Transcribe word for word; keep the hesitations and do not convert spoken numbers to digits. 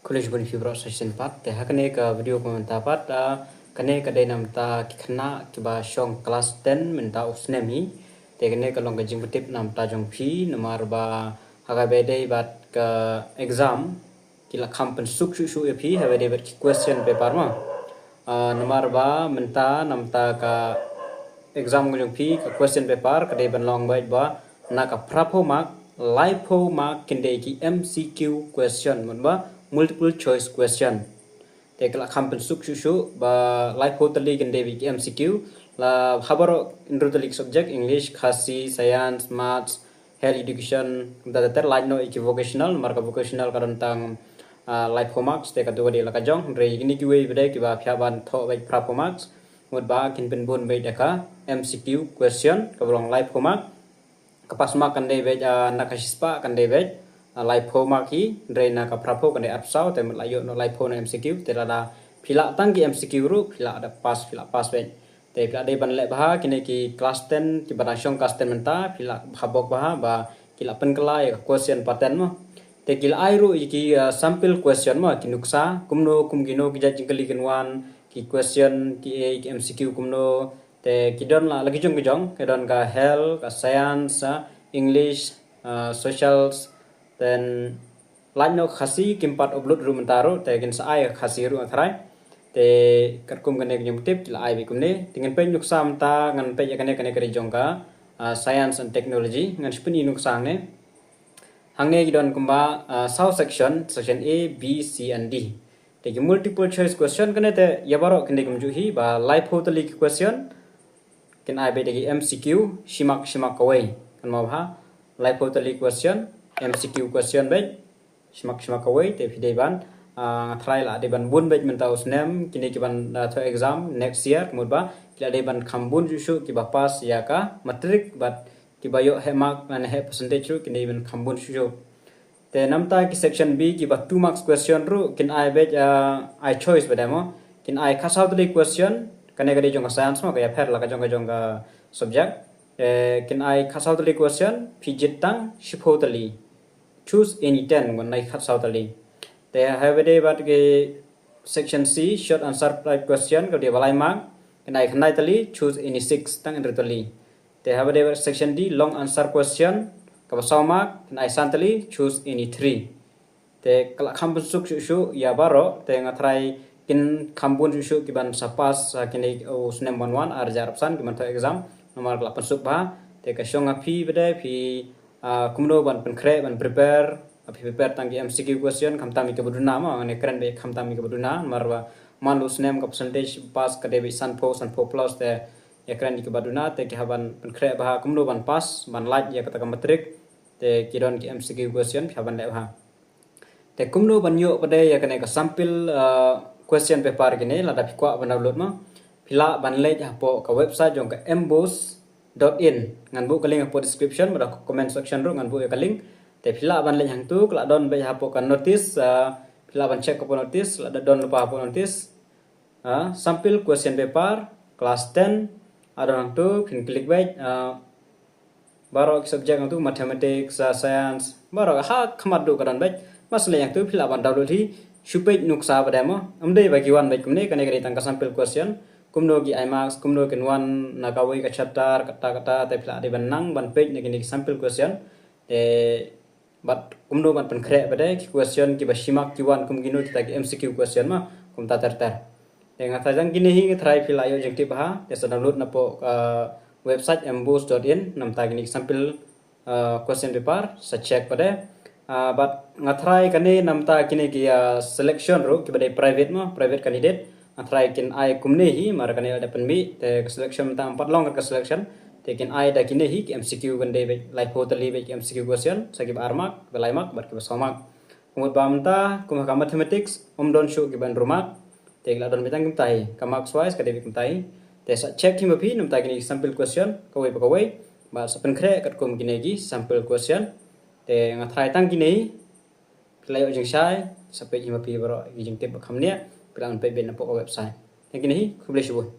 Khublei shibun ïa phi baroh sa shisien pat. Te ha kane ka video ka mynta pat, ah, kane ka dei namar ki khynnah kiba shong klas ten mynta u snem hi. Te kane ka long ka jingpyntip namar jong phi namar ba ha kaba dei bad ka exam ki la kham pynsuk shuh shuh ïa phi ha kaba dei bad ki question paper ma. Ah, namar ba mynta namar ka exam ka jong phi ka question paper ka dei ban long bad ba na ka phraphew mark, laiphew mark kin dei ki M C Q question, mut ba multiple choice question. Te ka la kham pynsuk shuh shuh ba laiphew tylli kin dei ki M C Q. La ha baroh hynriew tylli ki subject, English, Khasi, Science, Maths, Health Education, kumta ter ter. Lait noh ïa ki vocational, namar ka vocational ka don tang, ah, laiphew marks, te ka tu ka dei la ka jong, hynrei kine kiwei pat de kiba phi hap ban thoh bad phraphew marks, mut ba kin pynbun bad da ka M C Q question kaba long laiphew mark. Ka pass mark kan dei bad, ah, na ka shispah kan dei bad, ah, laiphew mark hi, hynrei na ka phraphew kan dei arphew saw, te mut la ïoh noh laiphew na M C Q, te lada phi lah tang ki M C Q ruh phi lah da pass, phi lah pass bad. Te phi lah dei ban leh bha, kine ki klas ten, kiba dang shong klas ten mynta, phi lah bha bok bha ba ki la pynkylla ïa ka question pattern mo. Te ki la ai ruh ïa ki, ah, sample question mo, ki nuksa kumno kum kino ki jait jingkylli kin wan, ki question ki, eh, ki M C Q kumno. Te ki don la, la ki jong ki jong, ki don ka health, ka science, ah, English, ah, socials, then lait noh Khasi, kim pat upload ruh mynta ruh, te kin sa ai Khasi ruh nga tharai. Te katkum kane ka jingpyntip ki la ai bad kumne. Te ngan peit nuksa mynta, ngan peit ïa kane, kane ka dei jong ka, ah, science and technology, ngan sa pyni nuksa hangne. Hangne ki don kumba, ah, saw section, section A, B, C and D. Te ki multiple choice question kane te ïa baroh kin dei kumjuh hi, ba laiphew tylli ki question kin ai bad da ki M C Q, shi mark shi mark kawei. Kan mo bha, laiphew tylli question, M C Q question bad shi mark shi mark kawei. Te phi dei ban, ah, nga tharai la dei ban bun bad mynta u snem kine kiban, ah, thoh exam next year, mut ba ki la dei ban kham bun shuh shuh kiba pass ïa ka matric bad kiba ïoh heh mark lane heh percentage ruh kin dei ban kham bun shuh shuh. Te namar ki section B kiba two marks question ruh kin ai bad, ah, ai choice bad mo. Kin ai khatsaw tylli question, kane ka dei jong ka science mo, ka ïapher la ka jong ka jong ka subject. Eh, kin ai khatsaw tylli question, phi jied tang shiphew tylli. Choose any ten, ngan ai khatsaw tylli. Te ha kaba dei bad ki section C, short answer type question, ka dei ba lai mark, kin ai khyndai tylli, choose any six, tang hynriew tylli. Te ha kaba dei bad section D, long answer question, kaba saw mark, kin ai san tylli, choose any three. Te ka la kham pynsuk shuh shuh ïa baroh, te nga tharai kin kham bun shuh shuh kiban sa pass, ah, kine u snem ban wan, ar hajar arphew san kiban thoh exam, namar ka la pynsuk bha. Te ka shong ha phi pat de, phi, ah, kumno ban pynkhreh, ban prepare, ah, phi prepare tang ki M C Q question, khamtam ïa kiba duna mo, nga kren bad khamtam ïa kiba duna, namar ba man u snem ka percentage pass ka dei bad sanphew, sanphew plus, te ïa kren ïa kiba duna, te ki hap ban pynkhreh bha kumno ban pass, ban lait ïa kata ka matric, te ki don ki M C Q question, phi hap ban leh bha. Te kumno ban ïoh pat de ïa kane ka sample, ah, question paper kine, lada phi kwah ban download mo. Phi lah ban leit hapoh ka website jong ka mboost dot in. Ngan buh ka link hapoh description, bad ka comment section ruh ngan buh ïa ka link. Te phi lah ban leit hangtu, ka la don bad hapoh ka notice, ah, phi lah ban check hapoh notice, lada don lypa hapoh notice. Ah, sample question paper, class ten, ah, don hangtu, phin click bad, ah, baroh ki subject hangtu, mathematics, ah, science, baroh ha khmat duh ka don bad, mas leh hangtu, phi lah ban download hi, shu peit nuksa pat de mo, ym dei ba ki wan bad kumne, kane ka dei tang ka sample question, kumno ki ai marks, kumno kin wan, na kawei ka chapter, kata kata, te phi lah dei ban nang, ban peit na kine ki sample question, te bad kumno ban pynkhreh pat de ki question kiba shi mark ki wan kum kino kita ki M C Q question mo, kumta ter ter. Te nga tharai tang kine hi nga tharai phi la ïoh jingtip bha, te sa download napoh, ah, website mboost dot in, namar kine ki sample, ah, question paper, sa check pat de. Ah, bad nga tharai kane namar kine ki, ah, selection ruh kiba dei private mo, private candidate. Nga tharai kin ai kumne hi, mar kane lada pynmih, te ka selection mynta ym pat long ka selection. Te kin ai da kine hi, ki M C Q kan dei bad, laiphew tylli bad ki M C Q question, sa kiba ar mark, kiba lai mark, bad kiba saw mark. Kumta ba mynta, kum ha ka mathematics, ym don shuh kiban hynriew mark. Te ki la don bad tang kumta hi, ka marks wise, ka dei bad kumta hi. Te sa check hi ma phi, namar kine ki sample question, kawei pa kawei, bad sa pynkhreh katkum kine ki sample question. Te nga tharai tang kine hi, phi la ïoh jingshai, sa peit hi ma phi baroh, ki jingtip ba kham nia, phi lah ban peit bad napoh ka website. Tang kine hi, khublei shibun.